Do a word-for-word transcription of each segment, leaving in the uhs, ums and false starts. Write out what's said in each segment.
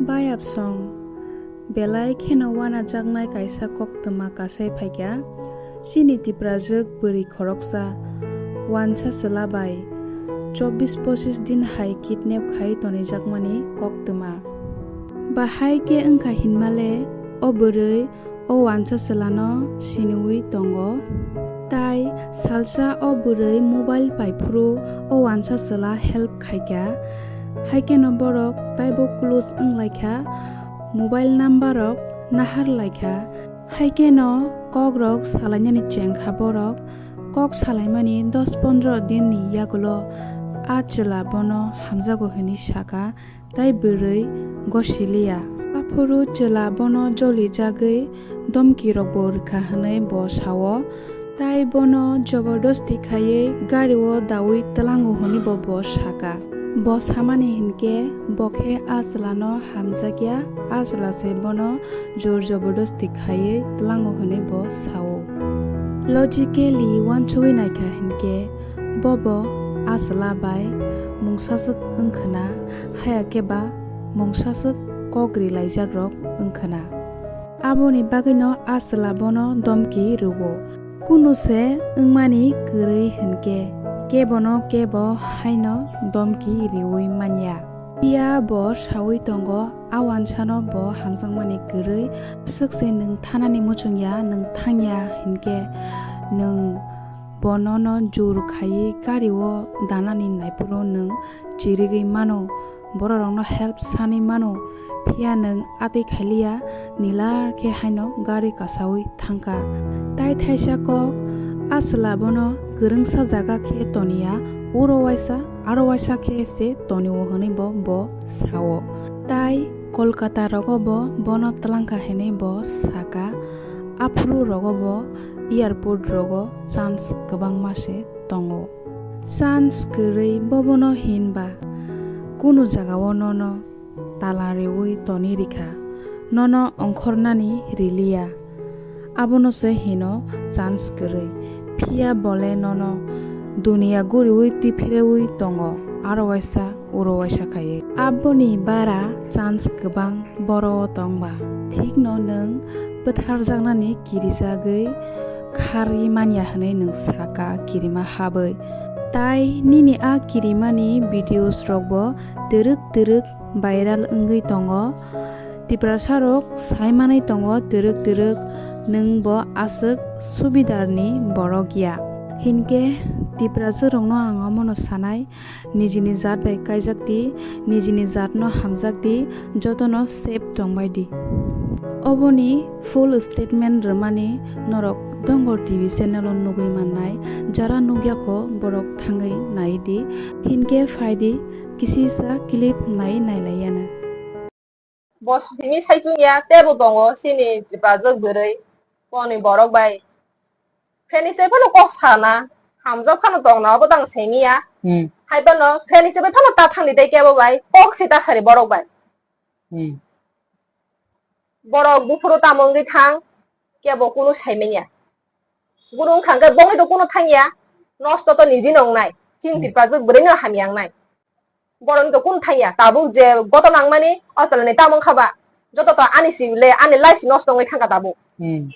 Payapsong, belai kheno wanajaknai kaisa koktwma kasai phaikha. Chini Tiprajwk bwrwi khoroksa wansa chwla bai chobbish pochish din hai kidnap khai tonijakmani koktwma. Bahai khe wngkha hinmale o bwrwi o wansa chwlano siniwi tongo. Tai salsa o bwrwi mobile paiphuru o wansa chwla help khaikha. Haikheno borok taibo close wnglaikha, mobile number rok naharlaikha. Haikheno kokrok salainani chengkha borok. Kok salaimani dos pondro dinni yagulo a chwla bono hamjago hwnwi sakha. Tai bwrwi gosiliya. Aphuru chwla bono jolijagwi domkirokbo rwkha hwnwi bo sao. Tai bono jobordosti khaiwi gario daui tlango hwnwibo bo saka. Bo samani hinkhe bo khe a chwlano hamjakya, a chwla se bono jor jobordosti khaiwi tlango hwnwi bo sao. Logically uansugwi naikha hinkhe bobo a chwla bai mungsaswk wngkhwna, haya khe ba mungsaswk kok rilaijakrok wngkhwna. Aboni bagwino a chwla bono domki rwo. Kunu se wngmani kwrwi hinkhe kebono kebo haino domki riwi manya. Phiya bo saui tongo, a wansano bo hamjakmani kwrwi. Swk se nwng thanani muchungya, nwng thangya hinkhe nwng bonono jur khaiwi gario danani naiphuru nwng chirigwi mano, bororokno help sanwi mano, phiya nwng atwi khailiya, nilar khe haino gari kasaui thangkha. Tai thaisa kok, a chwla bono kwrwngsa jaga khe toniya, uro waisa, aro waisa khe se tonio hwnwi bo, bo sao. Tai Kolkata rogo bo bono twlangkha hwnwi bo saka, aphuru rogo bo airport rogo chance kwbangma se tongo. Chance kwrwi bobono hinba kunu jagao nono tala riwi toni rikha, nono ongkhornani riliya. Abono se hino chance kwrwi. Phiya bole nono duniya guriwi tiphirewi tongo, aro waisa uro waisa khaiwi. Aboni bara chance kwbang boro o tongba. Thikno nwng bwtharjaknani kirijagwi kharwi manya hwnwi nwng saka kirima habwi. Tai nini a kirimani videos rokbo twrwk twrwk viral wngwi tongo. Tiprasa rok sai manwi tongo twrwk twrwk nwng bo aswk subidarni borok ya. Hinkhe Tiprasa rokno ang omono sanai, nijini jat bai kaijak di, nijini jatno hamjak di, jotono safe tongbai di. Oboni full statement rwmani norok Dongor T V channel o nugwi mannai, jara nukya kho borok thangwi nai di, hinkhe phai di, kisisa clip nai nailaiyana. Bo simi saichung ya, tebo tongo, chini bajwk bwrwi, koni borok bai. Pheni se phano kok sana, hamjak phano tongna, obo tang semiya. Hmm. Hai phano, pheni se phano ta thangni tei kebo bai, kok si ta sari borok bai. Hmm. Borok buphuru tamo wngwi thang, kebo kunu saimanya. Guru wngkha hwnkhe bongni to kunu thangya, nosto to niji no wngnai. Chini Hmm. Tiprajwk bwrwi no hamya wngnai. Borokni to kunu thangya, tabuk je goto nangmani, o chwlaini tamo wngkha ba, joto to ani si le, ani life si nosto wngwi thangkha tabuk. Hmm.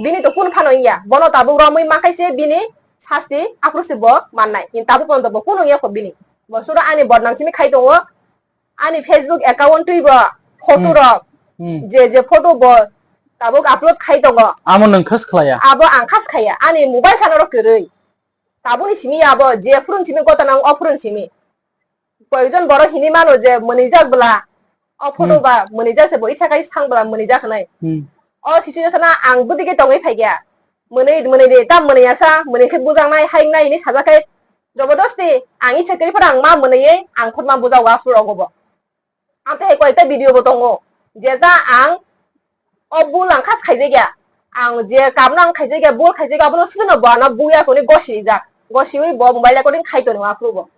Bini to kunu phano wngya, bono tabuk romwi mankhai se bini sasti aphuru se bo mannai. Tabuk pono to bo kunu wngya kho bini. Bo suro ani bodnam simi khai tongo, ani Facebook account twi bo photo Hmm. rok, Hmm. je je photo bo tabuk upload khai tongo. Amo nwng khas khlaya? Abo ang khas khaya, ani mobile phano rok kwrwi. Tabukni simi abo je phurun simi goto nang o phurun simi. Koyekjon borok hini mano je mwnwijak bwla, o photo Hmm. ba mwnwijak se bo isa kai sang bwla mwnwijak hinwi. Hmm. O situation o ang bwdike tongwi phaikha. Mwnwi, mwnwi de, ta mwnwi asa, mwnwi khe bujaknai, hainai hinwi sajak khe, jobodosti ang icha kwrwi phano ang ma mwnwiwi ang khorma bujago aphuru rogo bo. Ang tei koyekta video bo tongo, je ta ang o bul ang khas khaijakya, ang je kamno ang khaijakya, bul khaijakya, abono swino bo ano buya kuni gosirijak, gosiwi bo mobile recording khai tongo aphuru bo.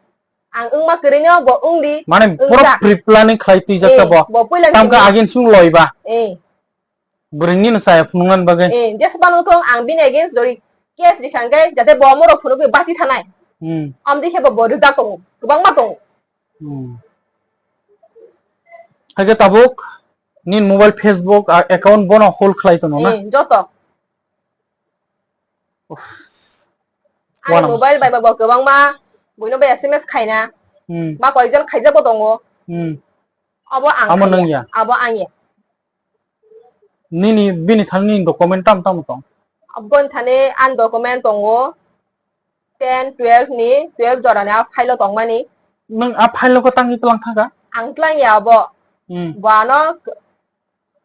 Ang wngma kwrwino bo wngdi, Mane wngja. Borok pre-planning khlai twijak ta Eh, bo. Bo puila Tamkhe wngdi. Agin sung loi ba. Eh. Bwrwini no chaya phunuknani bagwi. Eh, jesa phano thung ang bini against dori case rikha hwnkhe jate bo omorok phunukgwi bachi thanai. Hmm. Amtwi khe bo, bo rijak tongo, kwbangma tongo. Hmm. Haikhe tabuk nini mobile, Facebook, a-, account bono hold khlai tono na? Eh, joto. Uff. Ani wana mobile bai bo kwbangma buino bai S M S khaina. Hmm. Ba koijon khaijabo tongo. Hmm. Abo ang Amo khaiya. Nung ya? Abo ang ya. Nini bini thani nini document tam tam tong? Aboni thani ani document tongo ten, twelve ni, twelve jora ni a file o tongmani. Nung a file o ko tangwi tlang thaka? Ang tlang ya abo. Hmm. Bo ano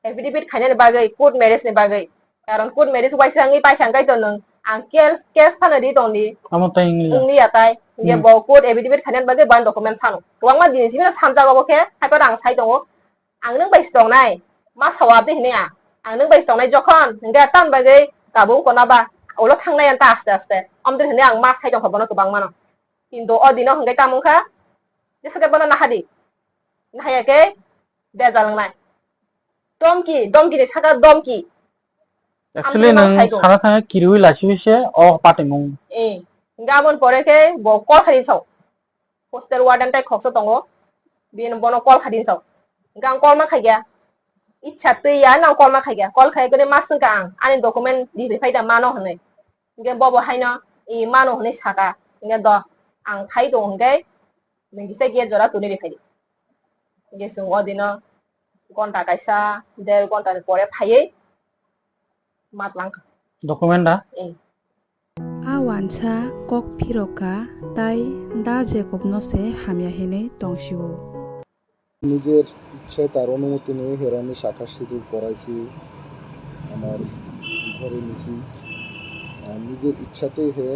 affidavit khainani bagwi, court marriage ni bagwi. Karon court marriage waisa wngwi paikha hwnkhe to nwng ang case, case phano ri tongdi. Amo tai wngya. Wngya tai. Hwnkhe hmm. Bo court affidavit khainani bagwi bo document sano. Kwbangma jini simi no sanjago bo khe, haiphano ang sai tongo. Ang nwng bai se tongnai. Ma sao abdi hinwi ang. Ang nwng bai se tongnai jokhon, hwnkhe tan bagwi tabuk wngkona ba. Ulo thangnai ang ta aste aste. Omdin hinwi ang ma sai tongkha bono kwbangma no. Kintu o dino hwnkhe tamo wngkha. Jesa khe bono nahadi. Nahaya khe bejal wngnai. Domki, domki ni saka domki. Actually, amtwi nwng sai do. Sana thangwi kiriwi lachiwi se o patimung. Eh, hingke amoni pore khe bo call khaidi sao. Hostel warden tai khoksa tongo. Bini bono call khaidi sao. Hingke ang call ma khaikya. Ichha twi ya nang call ma khaikya. Call khai khe mas wngkha ang. Ani document di phai da mano hwnwi. Hingke bobo haino, i mano hwnwi saka. Hingke do ang thai tongo hingke. Nwng kisa gate jora tuni ri phaidi. Hingke chwng o dino gonta kaisa, der gonta ni pore phaiwi ma twlang kha. Document da? Eh. A wansa kok phirokha tai da Jacob no se hamya hinwi tongsio. নিজের ইচ্ছায় তার অনুমতি নিয়ে হের আমি শাখা সিঁদুর পরাইছি আমার ঘরে নিছি। আর নিজের ইচ্ছাতেই হে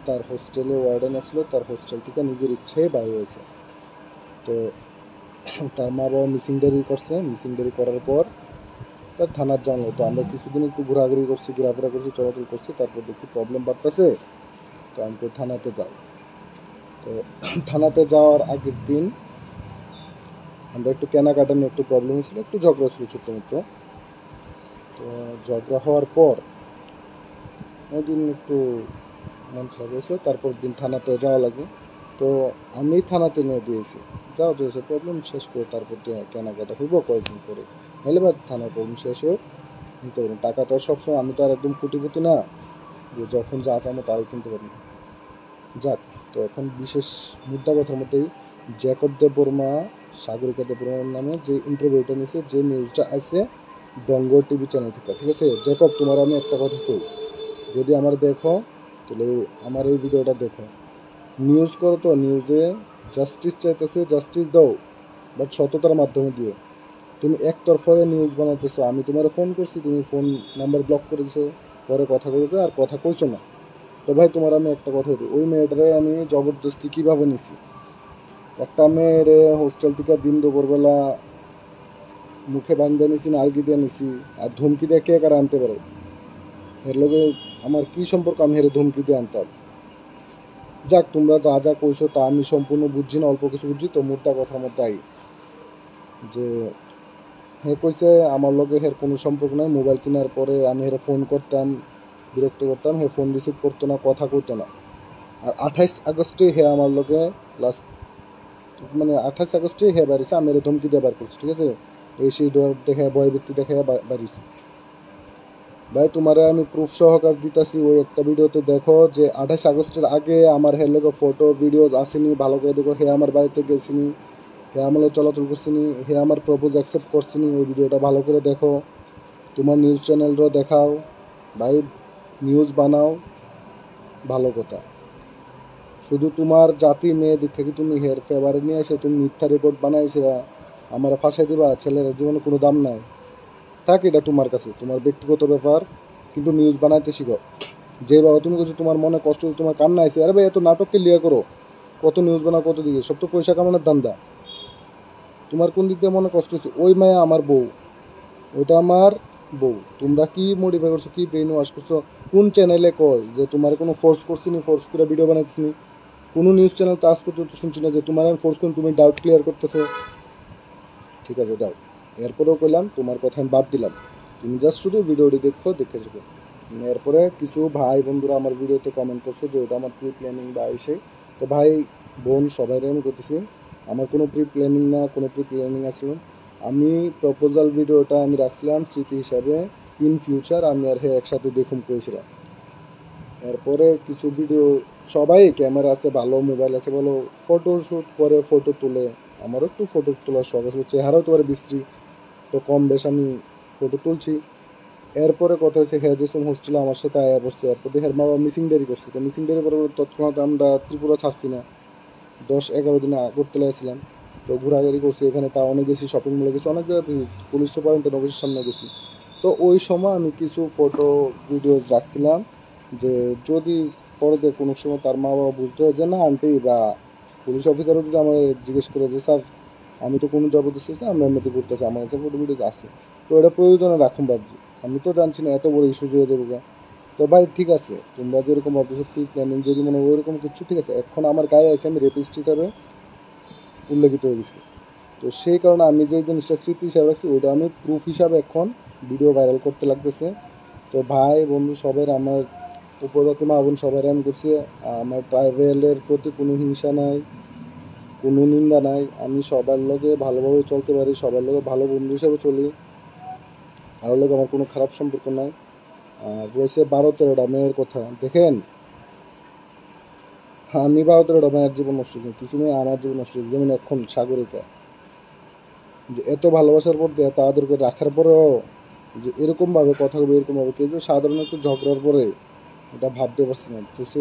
তার হোস্টেলে ওয়ার্ডেন আসলো, তার হোস্টেল থেকে নিজের ইচ্ছায় বাইরে হয়েছে। তো তার মা বাবা মিসিং ডায়েরি করছে, মিসিং ডায়েরি করার পর তার থানার জানালো। তো আমরা কিছুদিন একটু ঘোরাঘুরি করছি, ঘোরাফেরা করছি, চলাচল করছি, তারপর দেখছি প্রবলেম বাড়তেছে। তো আমি কই, "থানাতে যাও।" তো থানাতে যাওয়ার আগের দিন আমরা একটু কেনাকাটা নিয়ে একটু প্রবলেম হয়েছিল, একটু ঝগড়া হয়েছিল ছোট্ট মতো। তো ঝগড়া হওয়ার পর ওই দিন একটু মন খারাপ হয়েছিল, তারপর দিন থানাতে যাওয়া লাগে। তো আমি থানাতে নিয়ে দিয়েছি, যাও যে সব প্রবলেম শেষ করে তারপর দিয়ে কেনাকাটা হইব কয়েকদিন পরে, নাহলে বা থানার প্রবলেম শেষ হোক, নিতে পারবেন। টাকা তো আর সবসময়, আমি তো আর একদম কোটিপতি না যে যখন যা চাবো তাই কিনতে পারি। যাক, তো এখন বিশেষ মুদ্রা কথার মধ্যেই জেকব দেববর্মা, সাগরিকা দেববর্মার নামে যে ইন্টারভিউটা নিছে, যে নিউজটা আছে ডঙ্গর টিভি চ্যানেল থেকে, ঠিক আছে? জেকব, তোমার আমি একটা কথা কই, যদি আমার দেখো, তাহলে আমার এই ভিডিওটা দেখো। নিউজ করো তো, নিউজে জাস্টিস চাইতেছে, জাস্টিস দাও, বাট সততার মাধ্যমে দিও। তুমি একতরফা নিউজ বানাইতেছো। আমি তোমার ফোন করছি, তুমি ফোন নাম্বার ব্লক করে দিছো, পরে কথা কইবে আর কথা কইছো না। তো ভাই, তোমার আমি একটা কথা দিই, ওই মেয়েটারে আমি জবরদস্তি কিভাবে নিছি। একটা মেয়েরে হোস্টেল থেকে দিন দুপুরবেলা মুখে বান্ধে নিছি না আলগি দিয়ে নিছি, আর ধমকি দিয়ে কে কারে আনতে পারে? এর লগে আমার কি সম্পর্ক, আমি হেরে ধমকি দিয়ে আনতাম? যাক, তোমরা যা যা কইছো তা আমি সম্পূর্ণ বুঝছি না, অল্প কিছু বুঝছি। তো মোদ্দা কথার মধ্যে আই যে হে কইছে আমার লগে হের কোনো সম্পর্ক নাই। মোবাইল কেনার পরে আমি হেরে ফোন করতাম, বিরক্ত করতাম, হে ফোন রিসিভ করতো না, কথা কইতো না। আর আঠাইশ আগস্টে হে আমার লগে লাস্ট, মানে আঠাইশ আগস্টে হে বাড়িছে, আমি এর ধমকি দিয়ে বার করছি, ঠিক আছে? এই সেই ডর দেখে, ভয় ভীতি দেখে বা-, বাড়িছে। ভাই, তোমারে আমি প্রুফ সহকার দিতাছি, ওই একটা ভিডিওতে দেখো যে আঠাশ আগস্টের আগে আমার হের লগে ফটো, ভিডিওস আসেনি, ভালো করে দেখো, হে আমার বাড়িতে গেছিনি, হে আমার লগে চলাচল করছিনি, হে আমার প্রপোজ অ্যাকসেপ্ট করছিনি, ওই ভিডিওটা ভালো করে দেখো। তোমার নিউজ চ্যানেলরও দেখাও, ভাই, নিউজ বানাও, ভালো কথা। শুধু তোমার জাতি মেয়ে দেখে কি তুমি হের ফেভারে নিয়ে এসে তুমি মিথ্যা রিপোর্ট বানাইছে আমার ফাঁসাই দিবা? ছেলের জীবনে কোনো দাম নাই। থাক, এটা তোমার কাছে, তোমার ব্যক্তিগত ব্যাপার, কিন্তু নিউজ বানাইতে শিখো। যে বাবা তুমি কিছু তোমার মনে কষ্ট হচ্ছে, তোমার কান্না আছে, আরে ভাই, এত নাটককে লিয়া করো, কত নিউজ বানাও, কত দিকে, সব তো পয়সা কামানোর ধান্দা। তোমার কোন দিক দিয়ে মনে কষ্ট হচ্ছে? ওই মায়া আমার বউ, ওইটা আমার বউ। তোমরা কি মডিফাই করছো, কি ব্রেন ওয়াশ করছো? কোন চ্যানেলে কয় যে তোমার কোনো ফোর্স করছিনি, ফোর্স করে ভিডিও বানাইতেছিনি? কোনো নিউজ চ্যানেল তো আজ পর্যন্ত শুনছি না যে তোমার আমি ফোর্স করি, তুমি ডাউট ক্লিয়ার করতেছো। ঠিক আছে, যাও। এরপরেও কইলাম, তোমার কথা আমি বাদ দিলাম। তুমি জাস্ট শুধু ভিডিওটি দেখো, দেখে যাবো। এরপরে কিছু ভাই বন্ধুরা আমার ভিডিওতে কমেন্ট করছো যে ওটা আমার প্রি প্ল্যানিং বা এসে। তো ভাই বোন সবাইরে আমি করতেছি, আমার কোনো প্রি প্ল্যানিং না, কোনো প্রি প্ল্যানিং আসলো। আমি প্রপোজাল ভিডিওটা আমি রাখছিলাম স্মৃতি হিসাবে, ইন ফিউচার আমি আর হে একসাথে দেখুম কইছিলাম। এরপরে কিছু ভিডিও, সবাই ক্যামেরা আছে ভালো, মোবাইল আছে ভালো, ফটো শ্যুট করে, ফটো তুলে। আমারও একটু ফটো তোলার শখ আছে, চেহারাও তো আর বিশ্রী, তো কম বেশ আমি ফটো তুলছি। এরপরে কথা হয়েছে, হ্যাঁ, যে হোস্টেলে আমার সাথে আয়া বসছে, এরপর দিয়ে হের মা বাবা মিসিং ডায়েরি করছে। তো মিসিং ডায়েরি পরে তৎক্ষণাৎ আমরা ত্রিপুরা ছাড়ছি না, দশ এগারো দিন আগরতলায় ছিলাম। তো ঘোরাঘুরি করছি, এখানে টাউনে গেছি, শপিং মলে গেছি, অনেক জায়গাতে পুলিশ সুপারিনটেন্ডেন্ট অফিসের সামনে গেছি। তো ওই সময় আমি কিছু ফটো ভিডিওস রাখছিলাম, যে যদি পরে দিয়ে কোনো সময় তার মা বাবা বুঝতে হয় যে না আন্টি বা পুলিশ অফিসারও যদি আমার জিজ্ঞেস করে যে স্যার, আমি তো কোনো জবরদস্তি হচ্ছে, আমরা এমনিতে ঘুরতেছি, আমার কাছে ফটো ভিডিও আছে, তো এটা প্রয়োজনে রাখুন ভাবছি। আমি তো জানছি না এত বড় ইস্যু হয়ে যাবে গা। তো ভাই, ঠিক আছে, তোমরা যেরকম ভাবতেছো প্রি প্ল্যানিং যদি মনে হয় ওইরকম কিছু, ঠিক আছে, এখন আমার গায়ে আছে, আমি রেপিস্ট হিসাবে উল্লেখিত হয়ে গেছি। তো সেই কারণে আমি যে জিনিসটা স্মৃতি হিসাবে রাখছি, ওইটা আমি প্রুফ হিসাবে এখন ভিডিও ভাইরাল করতে লাগতেছে। তো ভাই বন্ধু সবাই, আমার উপজাতি মা বোন সবাই আমি করছি, আমার ট্রাইবেলের প্রতি কোনো হিংসা নাই, কোনো নিন্দা নাই। আমি সবার লগে ভালোভাবে চলতে পারি, সবার লগে ভালো বন্ধু হিসাবে চলি, কারোর লগে আমার কোনো খারাপ সম্পর্ক নাই। আর রয়েছে বারো তেরোটা মেয়ের কথা। দেখেন, আমি বারো তেরোটা মেয়ের জীবন নষ্ট হয়েছে, কিছু মেয়ে আমার জীবন নষ্ট হয়েছে, যেমন এখন সাগরিকা, যে এত ভালোবাসার পর দিয়ে এত আদর করে রাখার পরেও যে এরকমভাবে কথা বলবে, এরকমভাবে কেউ যদি সাধারণ একটু ঝগড়ার পরে এটা ভাবতে পারছি না। তো সে